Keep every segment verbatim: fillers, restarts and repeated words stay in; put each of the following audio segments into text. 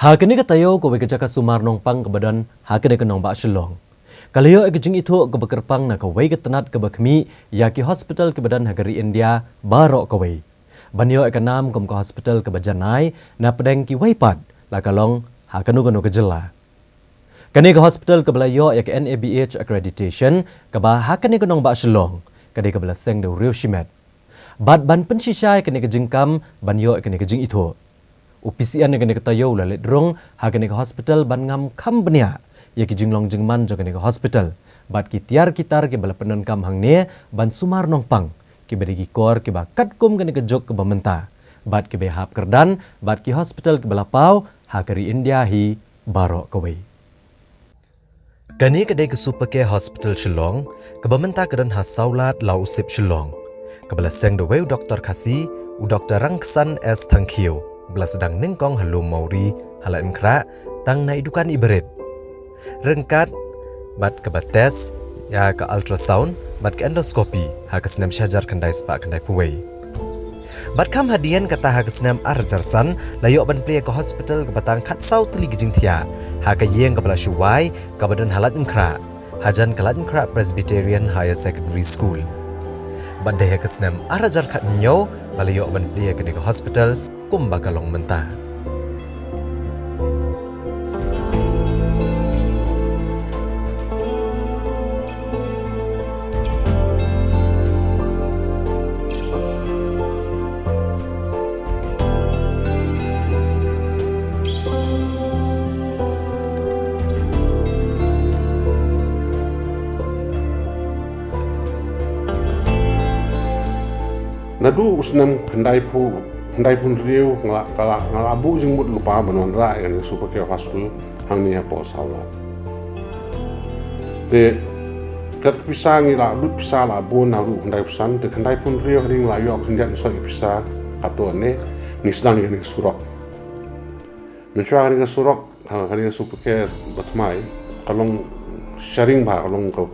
Ha kane ka taïew, kawei ka jaka sumar nongpang kaba don ha kane ka nongbah Shillong ka la ïoh ïa ka jingithuh kaba kyrpang na kawei ka tnat kaba khmih ïa ki hospital kiba don ha ka ri India baroh kawei, ban ïoh ïa ka nam kum ka hospital kaba janai na pdeng kiwei pat, la ka long ha kano kano ka jylla. Kane ka hospital kaba la ïoh ïa ka N A B H accreditation kaba ha kane ka nongbah Shillong, ka dei kaba la seng da u riewshimet. Bad ban pynshisha ïa kane ka jingkam ban ïoh ïa kane ka jingithuh, u P C N ïa kane ka taïew u la leit rung ha kane ka hospital ban ngam kham bniah ïa ki jinglong jingman jong kane ka hospital bad ki tiar ki tar kiba la pyndonkam hangne ban sumar nongpang, kiba dei ki kor kiba katkum kane ka juk kaba mynta, bad kiba hap kyrdan bad ki hospital kiba la paw ha ka ri India hi baroh kawei. Kane ka dei ka Super Care Hospital Shillong, kaba mynta ka don ha Sawlad Law Usip Shillong, kaba la seng da uwei u doktor Khasi, u Doktor Rangksan S Thangkhiew, ba la sdang nyngkong ha Lum Mawri ha Laitumkhrah, tang na i dukan i barit. Ryngkat bad kaba test ïa ka ultrasound bad ka endoscopy ha ka snem shihajar khyndai spah khyndai phew wei. Bad kham hadien kata, ha ka snem ar hajar san la ïoh ban plie ïa ka hospital kaba tang khatsaw tylli ki jingthiah ha ka ïing kaba la shu wai kaba don ha Laitumkhrah, hajan ka Laitumkhrah Presbyterian Higher Secondary School. Bad dei ha ka snem ar hajar khathynñiew ba la ïoh ban plie ïa kane ka hospital kumba ka long mynta. Naduh u snem khyndai phew, khyndai phew hynriew nga la, ka la, nga la buh jingmut lypa ban wanrah ïa kane ka Super Care Hospital hangne hapoh Sawlad. Te kat pisa ngi la lut pisa la bun naduh khyndai phew san, te khyndai phew hynriew hadien ngi la ïoh khyndiat shuh ïa pisa, kato ne ngi sdang ïa kane ka surok. Mynshuwa kane ka surok, ha, kane ka Super Care ba thymmai, ka long sharing bha, ka long ka,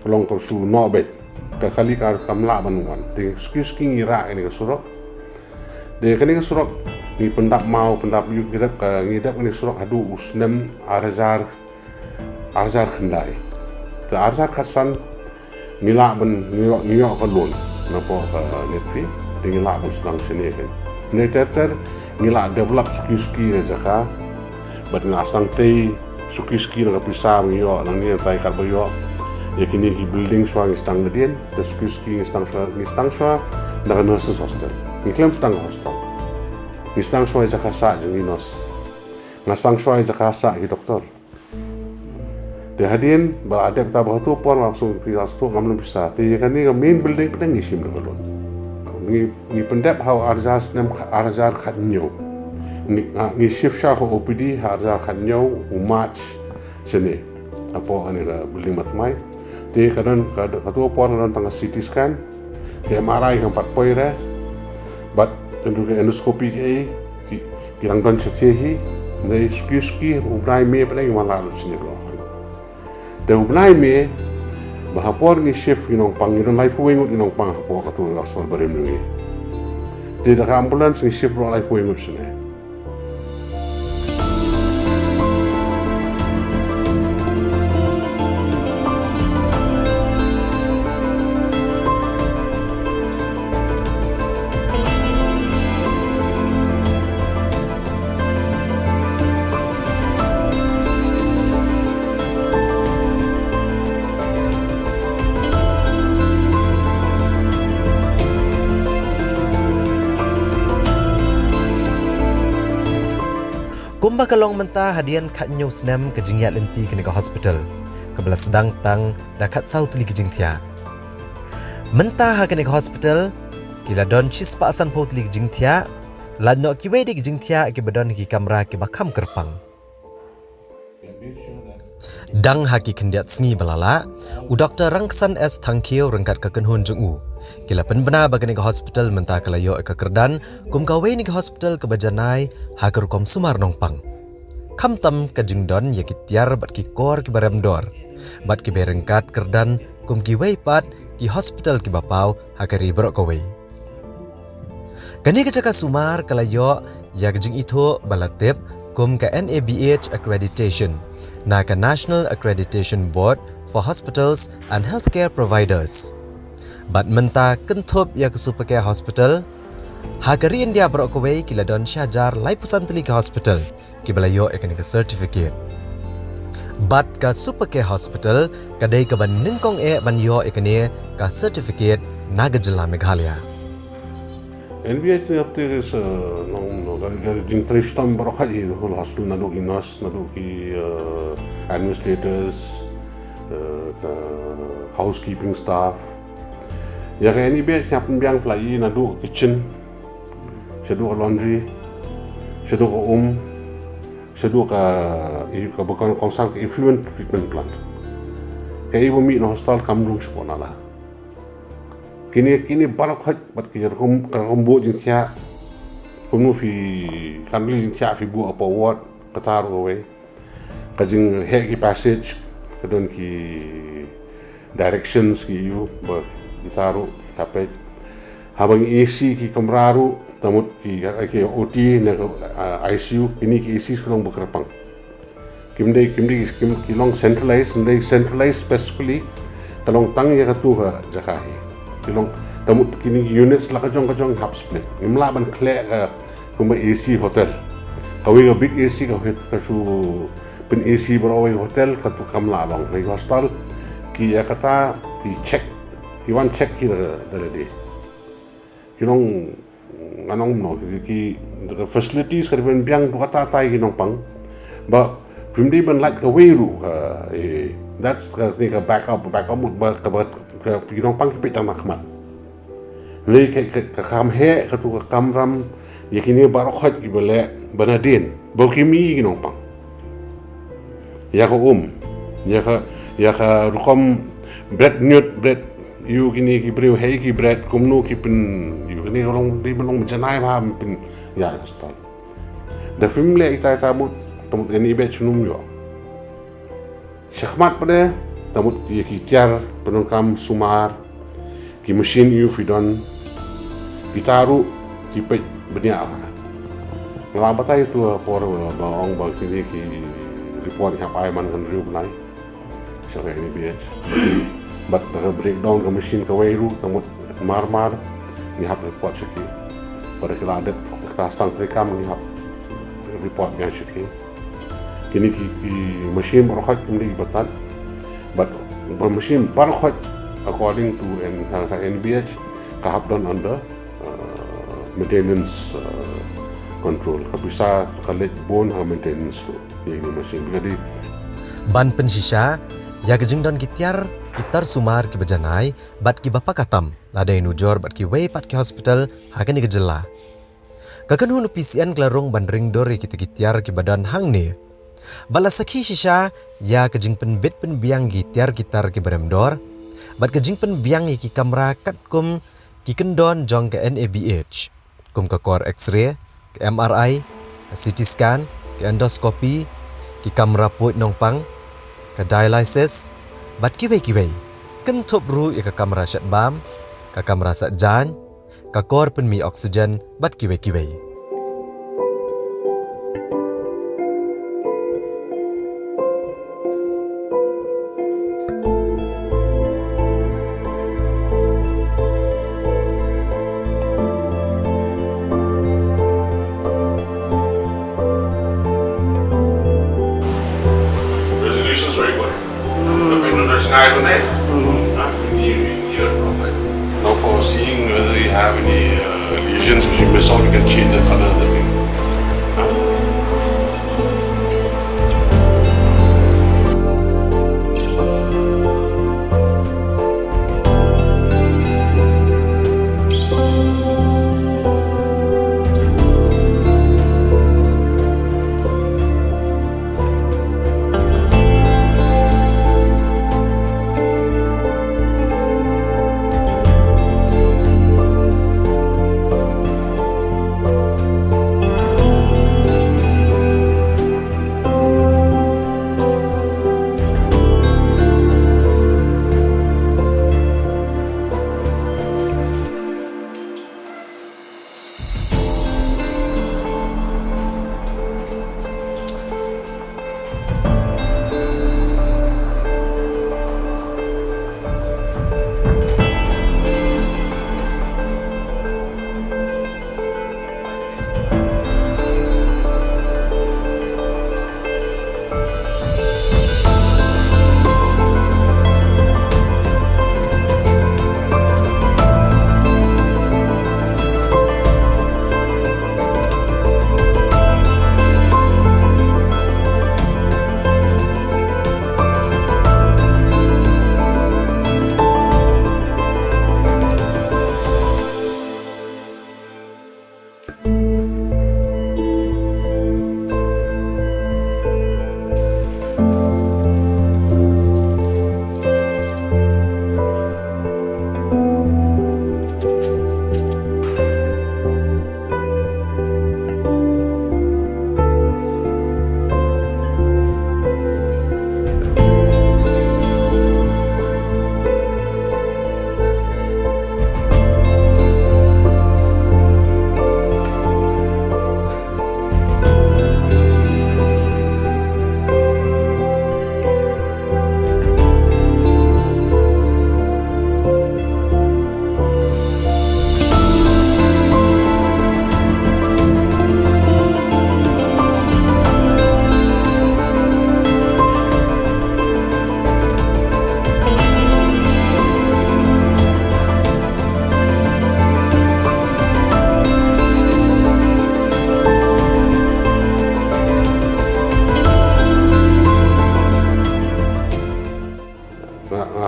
ka long ka shu noh beit. Ka kali ka kam lah ban wan. Te suki suki ngi rah kane ka surok. Te kane ka surok ngi pyndap maw, pyndap ïuh, ngi dep ka, ngi dep kane ka surok haduh u snem ar hajar, ar hajar khyndai. Te ar hajar khatsan ngi lah ban, ngi ïoh, ngi ïoh ka loan napoh ka NEDFI, te ngi lah ban sdang shane kein. Hynrei ter ter ngi lah develop suki suki ka jaka. Bad nga sdang tei suki suki na ka pisa ba ngi ïoh nangne, tei katba ïoh ïa kine ki building shuwa ngi sdang nadien, te suki suki ngi sdang shuwa, ngi sdang shuwa na ka nurses hostel. Ngi khlem sdang ka hostel. Ngi sdang shuwa ïa jaka sah jong ngi nurse. Nga sdang shuwa ïa jaka sah ki doktor. Te hadien ba la dep kata, ba hato por nga shu phi la shu ngam lum pisa. Te ïa kane ka main building pat ngi shim da ka loan. Ngi, ngi pyndep ha u ar hajar snem kha-, ar hajar khathynñiew. Ngi, nga, ngi shift sha ka O P D ha ar hajar khathynñiew u March shane. Hapoh kane ka building ba thymmai. Te ka don, ka, kato por ka don tang ka C T scan. Te M R I kam pat poi re. Bad kyntu ka endoscopy ki, ki, ki dang don shathie hi. Hynrei suki suki u bnai May pat ngi wan lah lut shane ka loan. Te u bnai May, ba ha por ngi shift ki nongpang, ngi don laiphew wei ngut ki nongpang hapoh kato ka hospital barim jong ngi. Te da ka ambulance ngi shift baroh laiphew wei ngut shane. Kumba ka long mynta, hadien khathynñiew snem ka jingïaid lynti kane ka hospital, kaba la sdang tang da khatsaw tylli ki jingthiah. Mynta ha kane ka hospital ki la don shispah sanphew tylli ki jingthiah, lait noh kiwei de ki jingthiah kiba don ha ki kamra kiba kham kyrpang. Dang ha ki khyndiat sngi ba la lah, u Doktor Rangksan S Thangkhiew ryngkat ka kynhun jong u ki la pynbna ba kane ka hospital mynta ka la ïoh ïa ka kyrdan kum kawei na ki hospital kaba janai ha ka rukom sumar nongpang. Khamtam ka jingdon ïa ki tiar bad ki kor kiba rem dor, bad kiba ryngkat kyrdan kum kiwei pat ki hospital kiba paw ha ka ri baroh kawei. Kane ka jaka sumar ka la ïoh ïa ka jingithuh ba la tip kum ka N A B H accreditation na ka National Accreditation Board for Hospitals and Healthcare Providers. Bad mynta kynthup ïa ka Supercare Hospital, ha ka ri India baroh kawei ki la don shi hajar laiphew san tylli ki hospital kiba la ïoh ïa kane ka certificate. Bad ka Supercare Hospital ka dei kaba nyngkong eh ban ïoh ïa kane ka certificate na ka jylla Meghalaya. N B H ni hapte ka sa nong no ka ka jingtrei shitom baroh khat i, hospital, naduh ki nurse, naduh ki, eh, administrators, eh, ka housekeeping staff. Ïa ka N A B H ngi hap pynbiang pla i, naduh kitchen, shaduh ka laundry, shaduh ka um, shaduh ka, i, kaba kongsan ka effluent treatment plant. Ka i ba mih na hospital kam rung shapoh nala. Kine, kine baroh khat bad ki rukom, ka rukom buh jingthiah. Kumno phi, kan leh jingthiah phi buh hapoh ward, kata ruh kawei. Ka jingheh ki passage, ka don ki directions ki ïoh ba kita ruh ki hapdeng. Haba ngi A C ki kamra ruh, te mut ki, ki O T ne ka, ah, I C U, kine ki A C ki long ba kyrpang. Kim dei, kim dei, kim, ki long centralized, kim dei centralized specifically, ka long tang ïa katu ka jaka hi. Ki long, te mut kine ki units la ka jong ka jong hap split. Ngim lah ban khleh ka kumba A C hotel. Kawei ka big A C ka hit ka shu pyn A C baroh kawei hotel, katu kam lah long. Ngi hospital ki ïa kata ki check, ki wan check ki da, da lade. Ki long, nga ong no, ki, ki, ki facilities ka dei ban biang, tu kata tai ki nongpang. Ba phim dei ban lait kawei ruh ka, eh, that's ka, ni ka backup, backup mut ba, ka, ba, ka, ki nongpang ki peit tang na khmat. Lei ka, ka, ka kam heh, katu ka kamram, ïa kine baroh khat kiba leh, ba nadien, ba ki mih ki nongpang. Ïa ka um, ïa ka, ïa ka rukom bret ñiut, bret, ïoh kine ki briew hei ki bret, kumno ki pyn, ïoh kine ka long, dei ban long janai bha, pyn, ïa, style. Da phim leh ita ita mut, te mut N A B H ym ïoh. Shakhmat pat de, te mut ïa ki tiar pyndonkam sumar, ki machine ïoh phi don, kita ruh ki peit bniah bha. Nga la batai tu ha por ba ong ba kine ki report ngi hap ai man ka hynriew bnai sha ka N A B H. Bad da ka breakdown ka machine kawei ruh, te mut mar mar ngi hap report sha ki. Bad da ki la dep, ka stang treikam ngi hap report biang sha ki. Kine ki, ki machine baroh khat kim dei ba tad. Bad ba machine baroh khat according to N-, ha, ha N B H ka hap don under, uh, maintenance, uh, control. Ka pisa ka leit bun ha maintenance tu. Ïa kine machine. Ka dei ban pynshisha ïa ka jingdon ki tiar, ki tar sumar kiba janai bad kiba paka tam, lada nujor bad kiwei pat ki hospital ha kane ka jylla. Ka kynhun u P C N ka la rung ban ring dur ïa kita ki tiar kiba don hangne. Ba la sakhi shisha ïa ka jingpynbit pynbiang ki tiar ki tar kiba rem dor bad ka jingpynbiang ïa ki kamra katkum ki kyndon jong ka N A B H, kum ka kor X-ray, ka M R I, ka C T scan, ka endoscopy, ki kamra puid nongpang, ka dialysis, bad kiwei kiwei. Kynthup ruh ïa ka kamra shet bam, ka kamra sah jaiñ, ka kor pynmih oxygen bad kiwei kiwei. Resolution is very good. Tapi nang dah sengai tu, eh? Hmm. Ha? Ini, ini, ini, no, for seeing whether you have any, uh, lesions which you miss out, you can change the color of the thing. Ha?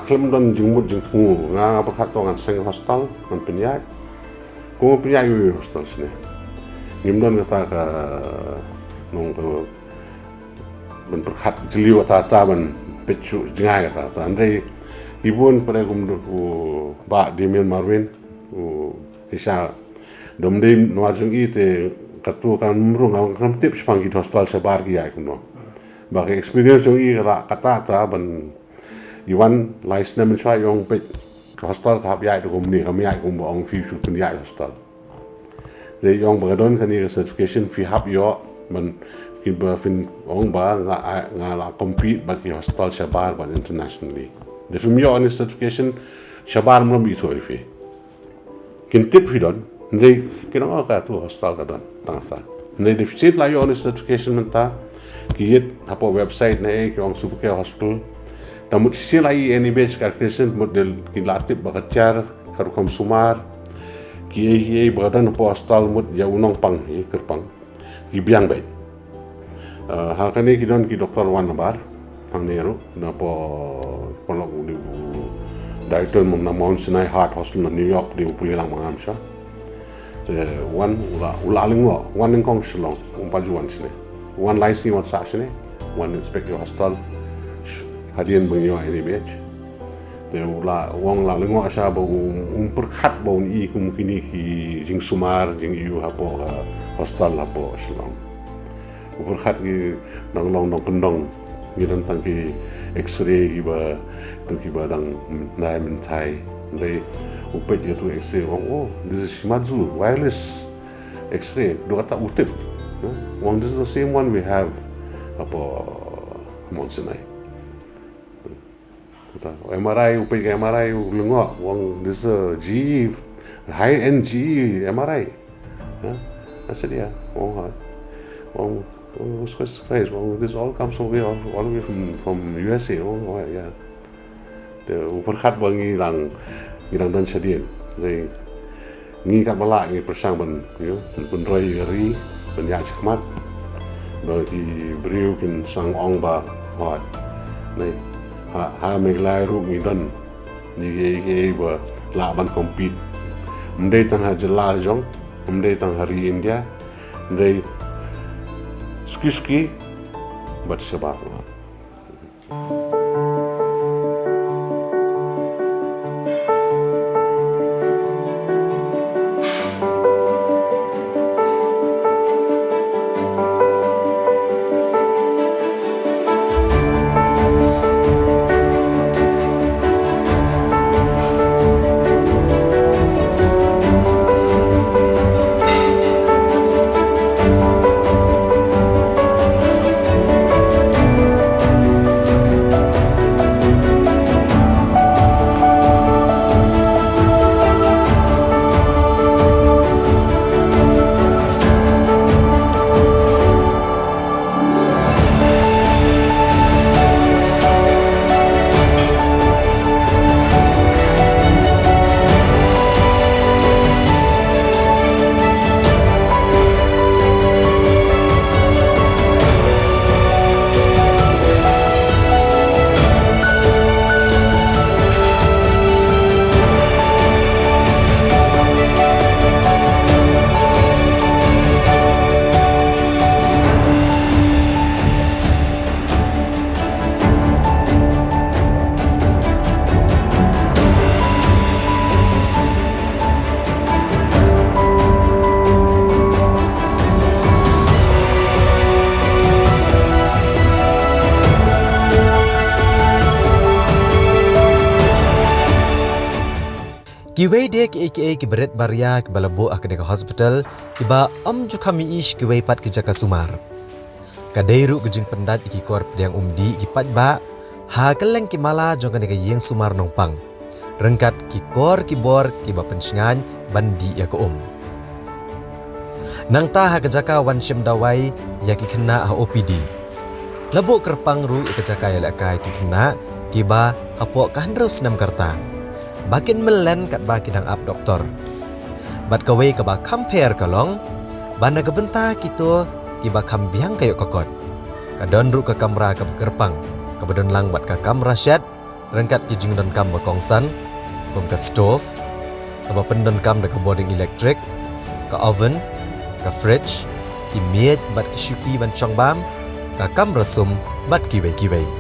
Khlem don jingmut jingthmu, nga, nga pyrkhat to ngan seng hostel, ngan pynïaid. Ko ngan pynïaid ïa u hostel shane. Ngim don kata ka, nong ka, ban pyrkhat jylliew kata kata, ban peit shuh jngai kata kata. Hynrei ki bun pat, kum u Bah Damian Marwin, u shisha, dom dei nwa jong i te, kato kam rung, ngam tip shaphang ki hostel shabar ki ïaid kumno. Ba ka experience jong i kata kata ban, i wan lai snem mynshuwa i ong peit, ka hostel ka hap ïaid kumne, kam ïaid kumba ong phi shu pynïaid hostel. Te i ong ba ka don kane ka certification phi hap ïoh, ban, kiba phin ong ba nga, nga la compete bad ki hostel shabar bad internationally. Te phim ïoh kane certification shabar, mlom ithuh ïa phi. Kin tip phi don, hynrei kin ong, oh, kato hostel ka don tang kata. Hynrei da shisien la ïoh kane certification mynta, ki ïit hapoh website ne ei, ki ong Supercare Hospital. Te mut shisien la i N A B H ka accreditation, mut de ki la tip ba ka tiar ka rukom sumar, kiei kiei ba ka don hapoh hostel, mut ïa u nongpang, ïa kyrpang, ki biang beit. Ah, ha kane ki don ki doktor wan nabar hangne ruh, napoh, paralok u dei u director na Mount Sinai Heart Hospital na New York, dei u pule lang ma nga mynshuwa. Te wan u la, u la lyngngoh, wan nyngkong Shillong, um pat ju wan shane. Wan lai sngi wan sah shane, wan inspect ïa u hostel, sh-, hadien ba ngi ïoh N A B H. Te u la, u ong la lyngngoh sha ba um, um pyrkhat ba un i kum kine ki jingsumar, jingïoh hapoh, uh, hostel hapoh Shillong. U pyrkhat ki dang long dang kyndong. Ngi don tang ki X-ray kiba, tu kiba dang, mm, nai mynthai. Hynrei u peit ïa tu X-ray u ong, oh, this is Shimadzu wireless X-ray. Dei kata u tip. Huh? U ong, this is the same one we have hapoh Mount Sinai. Kata, M R I, u peit ka M R I, u lyngngoh, u ong, this is a G E, high-end G E M R I. Huh? I said, yeah. U ong, ha. U ong, oh, I was quite surprised. U ong, this all comes all the way, all, all the way from, from U S A. U ong, oh, yeah. Te u pyrkhat ba ngi dang, ngi dang don shadien. Te ngi katba lah ngi pyrshang ban, you know, pynroi ïa ka ri, ban ïaid shakhmat. Ba ki briew kin sdang ong ba, hooid, ne, ha, ha Meghalaya ruh ngi don, ngi, ngi, ngi ba lah ban compete. Ym dei tang ha jylla jong, ym dei tang ha ri India, ym dei suki suki, bad shabar. Kiwei de kiei kiei kiba rit baria kiba la buh ha kane ka hospital, kiba ym ju kham ïohi sha kiwei pat ki jaka sumar. Ka dei ruh ka jingpyndait ïa ki kor pdiang umdih ki paidbah ha kylleng ki mala jong kane ka ïing sumar nongpang, ryngkat ki kor ki bor kiba pynshngaiñ ban dih ïa ka um. Nangta ha ka jaka wan shim dawai ïa ki khynnah ha O P D, la buh kyrpang ruh ïa ka jaka ïalehkai ki khynnah kiba hapoh ka hynriew snem ka rta, ba kin mlien katba ki dang ap doktor. Bad kawei kaba kham pher ka long ba na ka bynta kito kiba kham biang ka ïoh ka kot, ka don ruh ka kamra kaba kyrpang, kaba don lang bad ka kamra shet, ryngkat ki jingdonkam ba kongsan, kum ka stove, kaba pyndonkam da ka bording elektrik, ka oven, ka fridge, ki miej bad ki shuki ban shong bam, ka kamra sum bad kiwei kiwei.